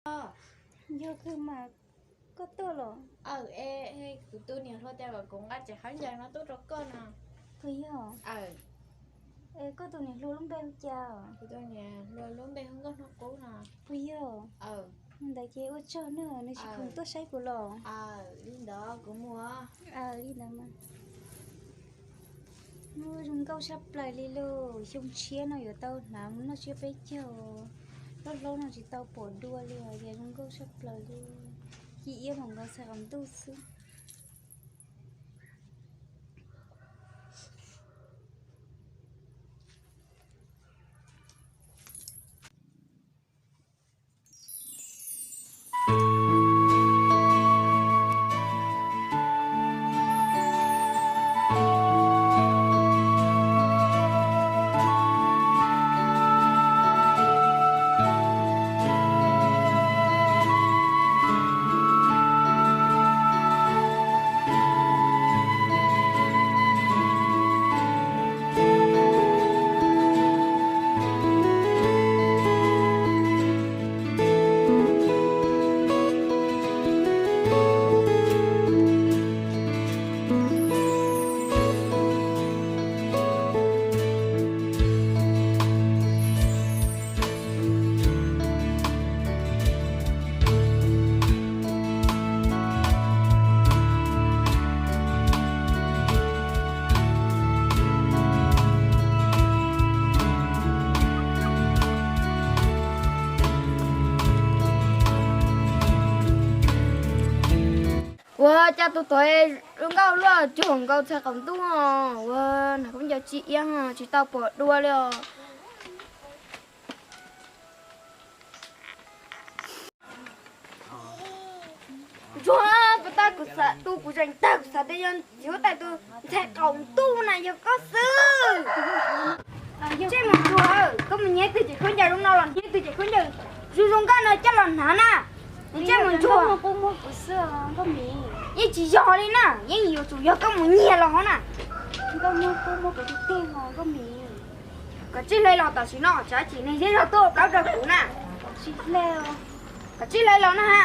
Yog kawg mas, koj tuaj los? Aw, es kuv tus niam hluas tias kom kuv nqa tsev khaub ncaws no tuaj rau koj no. Puas yog? Es koj tus niam hluas lub npe hu cas? Kuv tus niam hluas lub npe hu Nkauj Hnub Qub no. Puas yog? Ntawd ces ua tsaug na, nws tsis khoom tuaj saib kuv los. Li ntawd kuv mus. Li ntawd mas. Ua zoo nkauj sab plaws li lauj, xyoo tshiab no yuav tau hnav mus noj tsiab peb caug. Loj hlob no tsis tau pom dua li os, zoo nkauj sab plaws li. Ci iab mam nkaus txhais qaum ntuj xwb. Ua cas tus tuav zoo nkauj luaj, cuag nkaus txhais qaum ntuj os. Ua, hnav khaub ncaws ci iab tsis tau pom dua li os. Ntsuag, puas tau kuv xav, tus kuv zeem tag kuv xav tias yog txiv huab tais tus ntxhais qaum ntuj na yog koj xwb. Ntsej muag ntsuag, koj mus nyiag twg ces khaub ncaws zoo no los nyiag twg ces khaub ncaws zoo zoo nkauj no coj los hnav na. Ntsej muag ntsuag, yeej tsis yog li na, yeej yuav tsum yog koj mus nyiag los hauv na. Koj tsij hle los tam sim no, tsam ib chim neeg zej zog tuaj ua plaub rau kuv na. Koj tsij hle los na ha.